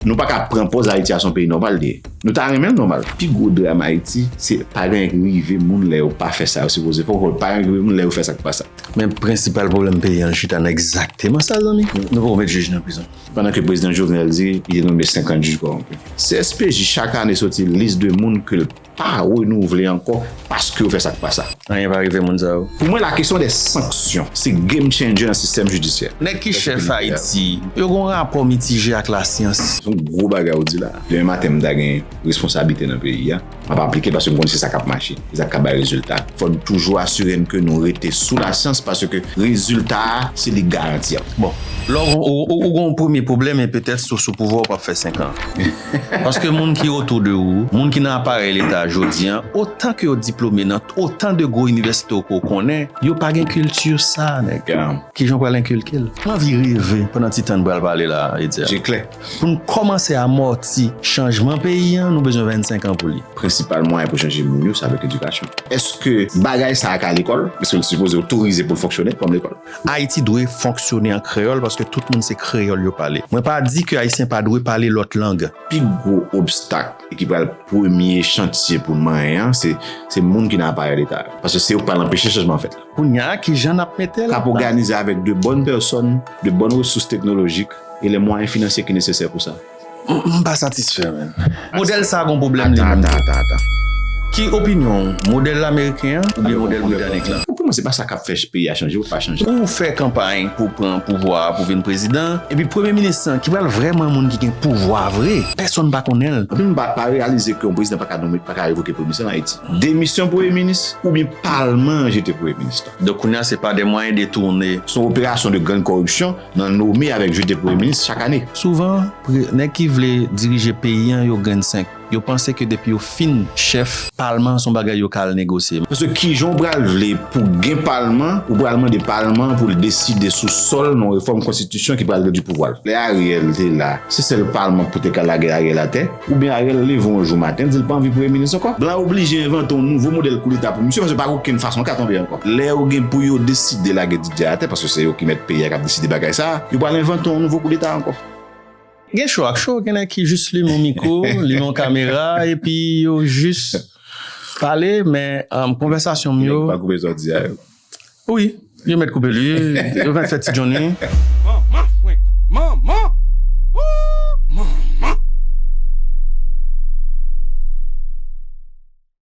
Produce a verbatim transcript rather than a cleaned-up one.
Nou pa ka pran pòz Ayiti a se yon peyi nòmal li ye. Nou ta renmen l nòmal. Pi gwo dram Ayiti, se pa gen rive moun lè yo pa fè sa yo sipoze fè, pa gen rive moun lè yo fè sa k pa sa. Men prensipal pwoblèm peyi an chita nan egzakteman sa, zanmi. Nou poko met jij nan prizon. Pandan ke prezidan Jovenel di li te nonmen senkant jij kòwonpi. C S P J chak ane soti lis de moun ke l pa renouvle ankò paske yo fè sa k pa sa. Anyen pa rive moun sa yo. Pou mwen, la kesyon de sanksyon se game changer nan sistèm jidisyè. Nèg ki chèf Ayiti, yo gen yon rapò mitije ak lasyans. Se yon gwo bagay ou di la. Demen maten, m ta gen responsablite nan peyi a, m ap aplike l paske m konnen se sa k ap mache, se sa k ap bay rezilta. Fò n toujou asire n ke nou rete sou lasyans paske rezilta a, se li k garanti a. Bon, lè w, ou, ou, ou gen yon premye pwoblèm, e petèt si w sou pouvwa, ou p ap fè senk an. Paske moun ki otou de ou, moun ki nan aparèy Leta jodi an, otan ke yo diplome nan otan de gwo inivèsite ke w konnen, yo pa gen kilti sa, nèg. Kijan w pral enkilke l? M anvi reve pandan ti tan n pral pale la, Edzer. Je klè. Pou n kòmanse amòti chanjman peyi an, nou bezwen vennsenk an pou li. Prensipal mwayen pou chanje moun yo, se avèk edikasyon. Èske bagay sa a ka lekòl? Èske l sipoze otorize pou l fonksyone kòm lekòl? Ayiti dwe fonksyone an kreyòl paske tout moun se kreyòl yo pale. Mwen pa di ke Ayisyen pa dwe pale lòt lang. Pi gwo obstak e ki pral premye chantye pou n manyen an, se, se moun ki nan aparèy Leta yo. Paske se yo k pral anpeche chanjman an fèt la. Kounye a, kijan n ap mete l? K ap òganize avèk de bòn pèsòn, de bòn resous teknolojik e lè mwayen finansye ki nesesè pou sa. M, m pa satisfè, men. Modèl sa a gon pwoblèm li menm. Ata, ata, ata. Ki opinyon w? Modèl ameriken an oubyen modèl britanik lan? Pou mwen, se pa sa k ap fè peyi a chanje ou pa chanje. Ou fè kanpay pou pran pouvwa a, pou vin prezidan, epi premye minis lan, ki pral vrèman moun ki gen pouvwa vre, pèsonn pa konnen l. Anpil moun pa, pa reyalize ke yon prezidan pa ka nonmen, pa ka revoke premye minis an Ayiti. Demisyon premye minis oubyen palman an jete premye minis lan. Donk, kounye a, se pa de mwayen detounen. Se yon operasyon de grann kòripsyon nan nome avèk jete premye minis chak ane. Souvan, pre-, nèg ki vle dirije peyi an, yo grenn senk. Yo panse ke depi yo fin chèf, palman an se yon bagay yo ka al negosye. Paske kijan w pral vle pou gen palman, ou pral mande palman an pou l deside sou sòl nan yon refòm konstitisyon ki pral redui pouvwa l. Lè Ariel te la, se sèl palman pou te ka lage Ariel atè, oubyen Ariel leve yon jou maten, di l pa anvi premye minis ankò. Blan oblije envante yon nouvo modèl koudeta pou misye, paske pa gen okenn fason l ka tonbe ankò. Lè yo gen pou yo deside lage Didier atè, paske se yo ki mèt peyi a k ap deside bagay sa a, yo pral envante yon nouvo koudeta ankò. Gen cho ak cho, gen nèg ki jis limen yon mikwo, limen yon kamera, epi yo jis pale, men, um, konvèsasyon m yo. Nèg pa koupe zòdi a yo. Wi, yo mèt koupe li, yo mèt fè ti Johnny.